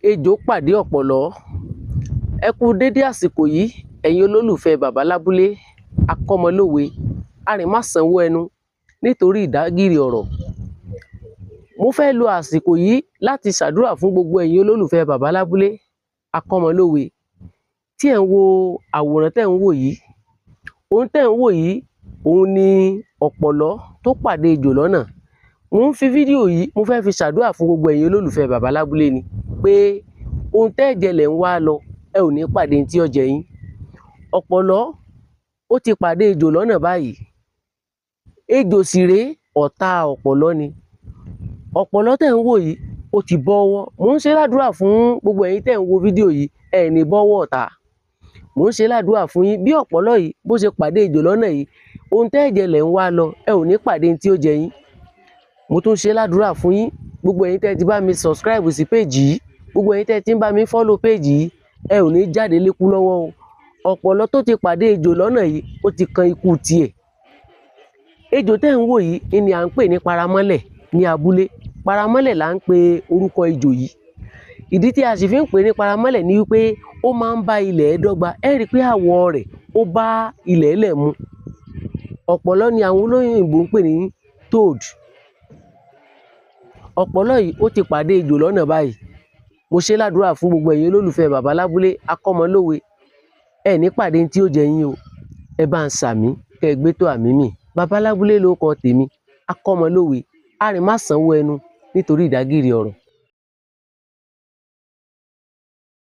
Ejò pàdé ọ̀pọ̀lọ́. Ẹ kú dédé àsìkò yìí, ẹ̀yin olólùfẹ́ bàbá lábúlé akọ́mọlówe arìnmásanwó ẹnu nítorí ìdágìrì ọ̀rọ̀. Mo fẹ́ lo àsìkò yìí láti ṣàdúrà fún gbogbo ẹ̀yin olólùfẹ́ bàbá lábúlé akọ́mọlówe tí ẹ̀ ń wo àwòrán tẹ́ ń wò yìí. Ohun tẹ́ ń wò yìí, òun ni ọ̀pọ̀lọ́ tó pàdé ejò lọ́nà. Mò ń fi fídíò yìí, mo fẹ́ fi ṣàdúrà fún gbogbo ẹ̀yin olólùfẹ́ bàbá lábúlé ni pé ohun tẹ́ ẹ̀ jẹ lẹ̀ ń wá lọ, ẹ ò ní pàdé n tí ó jẹ yín. Ọ̀pọ̀lọ́ ó ti pàdé ejò lọ́nà báyìí. Ejò sì rèé, ọ̀tá ọ̀pọ̀lọ́ ni. Ọ̀pọ̀lọ́ tẹ́ ń wò yìí, ó ti bọ́wọ́. Mò ń ṣe ládùúrà fún gbogbo ẹ̀yin tẹ́ ń wo fídíò yìí, ẹ ní bọ́wọ́ ọ̀tá. Mò ń ṣe ládùúrà fún yín, bí ọ̀pọ̀lọ́ yìí bó ṣe pàdé ejò lọ́nà yìí, ohun tẹ́ ẹ̀ jẹ lẹ̀ ń wá lọ, ẹ ò ní pàdé n tí ó jẹ yín. Mo tún ṣe ládùúrà fún yín, gbogbo ẹ̀yin tẹ́ ti bá mi subscribe sí page yìí, gbogbo ẹ̀yin tẹ́ ti ń bá mi follow page yìí, ẹ ò ní jáde lékú lọ́wọ́ o. Ọ̀pọ̀lọ́ tó ti pàdé ejò lọ́nà yìí, ó ti kan ikú tiẹ̀. Ejò tẹ́ ń wò yìí ni à ń pè ní paramọ́lẹ̀ ní abúlé. Paramọ́lẹ̀ là ń pe orúkọ ejò yìí. Ìdí tí a sì fi ń pè ní paramọ́lẹ̀ ni wípé ó máa ń bá ilẹ̀ dọ́gba. Ẹ rí i pé àwọ̀ rẹ̀, ó bá ilẹ̀ẹ́lẹ̀ mu. Ọ̀pọ̀lọ́ ni àwọn olóyìnbó ń pè ní toad. Ọ̀pọ̀lọ́ yìí, ó ti pàdé ejò lọ́nà báyìí. Mo ṣe ládùúrà fún gbogbo ẹ̀yin olólùfẹ́ bàbá lábúlé akọ́mọlówe, ẹ ní pàdé n tí ó jẹ yín o. Ẹ bá ń ṣàmín, kẹ́ ẹ gbé tó àmín mì. Bàbá lábúlé lórúkọ tèmi, akọ́mọlówe arìnmásanwó ẹnu nítorí ìdágìrì ọ̀rọ̀.